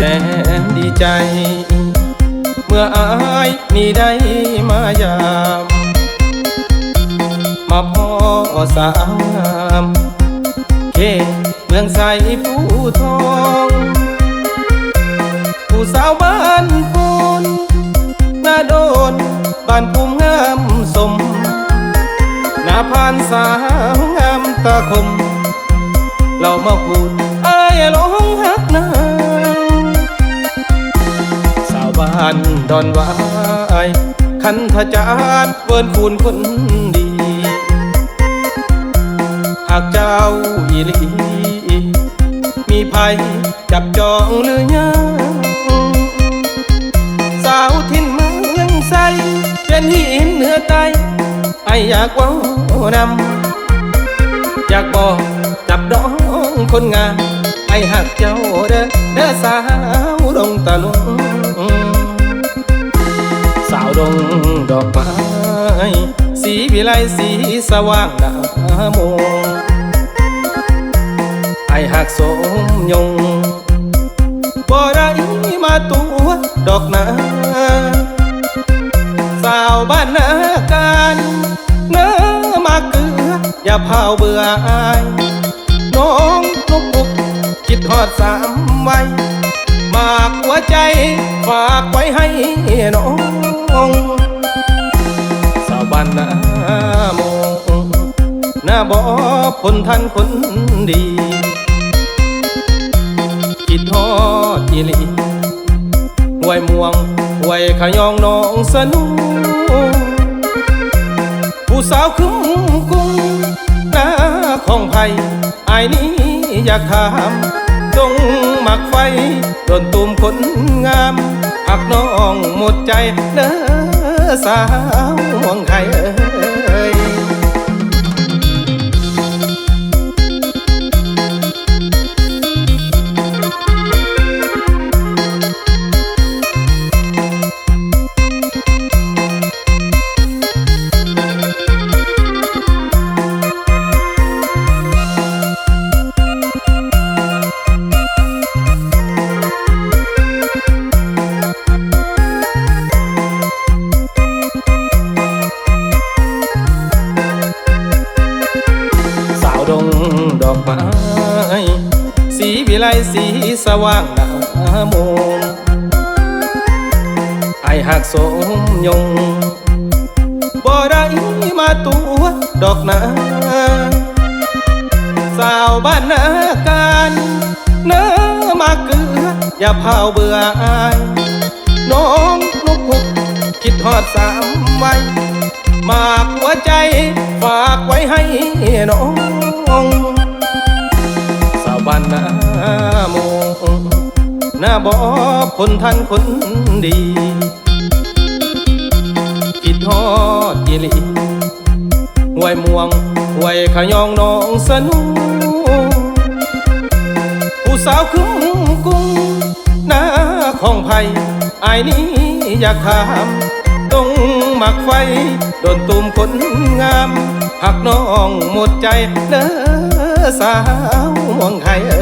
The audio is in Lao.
ແສນດີໃຈ ເມື່ອອ້າຍນີ້ໄດ້ມາຢາມ ມາພໍ້ສາວງາມ ເຂດເມືອງໄຊພູທອງ ຜູ້ສາວບ້ານໂພນນາໂດນ ບ້ານພູມງາມສົມ ໜ້າຜ່ານສາວງາມຕາຄົມ ລາວມາພູດ ອ້າຍຫຼົງຮັກນາງ ສາວບ້ານດອນຫວາຍ ຄັນທະຈານເວີນຄູນຄົນດີ ຮັກເຈົ້າອີ່ຫຼີ ມີໃຜຈັບຈອງຫຼືຍັງ? ສາວຖິ່ນເມືອງໄຊ ເປັນຫີນເໜືອໃຕ້ ອ້າຍຢາກເວົ້ານຳ ຢາກບອກກັບນ້ອງຄົນງາມ ອ້າຍຮັກເຈົ້າເດີ ເດີສາວດົງຕະລຸງ ສາວດົງດອກໄມ້ ສີວິໄລສີສະຫວ່າງໜ້າໂມງ ອ້າຍຮັກສົມຍົງ ບໍ່ໄດ້ມາຕົວະດອກນາ ສາວບ້ານນາການ ນາໝາກເກືອ ຢ່າພ້າວເບື່ອອາຍ ນ້ອງນົກປຸກ ຄິດຮອດສາມໄວ ໝາກຫົວໃຈຝາກໄວ້ໃຫ້ນ້ອງ ສາວບ້ານນາໂມງ ນາບໍ່ພົ້ນທັນຄົນດີ ຄິດຮອດອີ່ຫຼີ ຫ້ວຍມ່ວງ ຫ້ວຍຂະຍອງ ໜອງສະໂນ ຜູ້ສາວຄຶມກຸງ ນາຂອງໃຜ ອ້າຍນີ້ຢາກຖາມ ດົງໝາກໄຟ ດົນຕູມຄົນງາມ ຮັກນ້ອງໝົດໃຈເດີ ສາວເມືອງໄຄເອີຍ. ສາວດົງດອກໄມ້ ສີວິໄລສີສະຫວ່າງໜ້າໂມງ ອ້າຍຮັກສົມຍົງ ບໍ່ໄດ້ມາຕົວະດອກນາ ສາວບ້ານນາການ ນາໝາກເກືອ ຢ່າພ້າວເບື່ອອາຍ ນ້ອງນົກປຸກ ຄິດຮອດສາມໄວ ໝາກຫົວໃຈຝາກໄວ້ໃຫ້ນ້ອງ ສາວບ້ານນາໂມງ ນາບໍ່ພົ້ນທັນຄົນດີ ຄິດຮອດອີ່ຫຼີ ຫ້ວຍມ່ວງ ຫ້ວຍຂະຍອງ ໜອງສະໂນ ຜູ້ສາວຄຶມກຸງ ນາຂອງໃຜ ອ້າຍນີ້ຢາກຖາມ ດົງໝາກໄຟ ດົນຕູມຄົນງາມ ຮັກນ້ອງໝົດໃຈເດີ ສາວເມືອງໄຄເອີ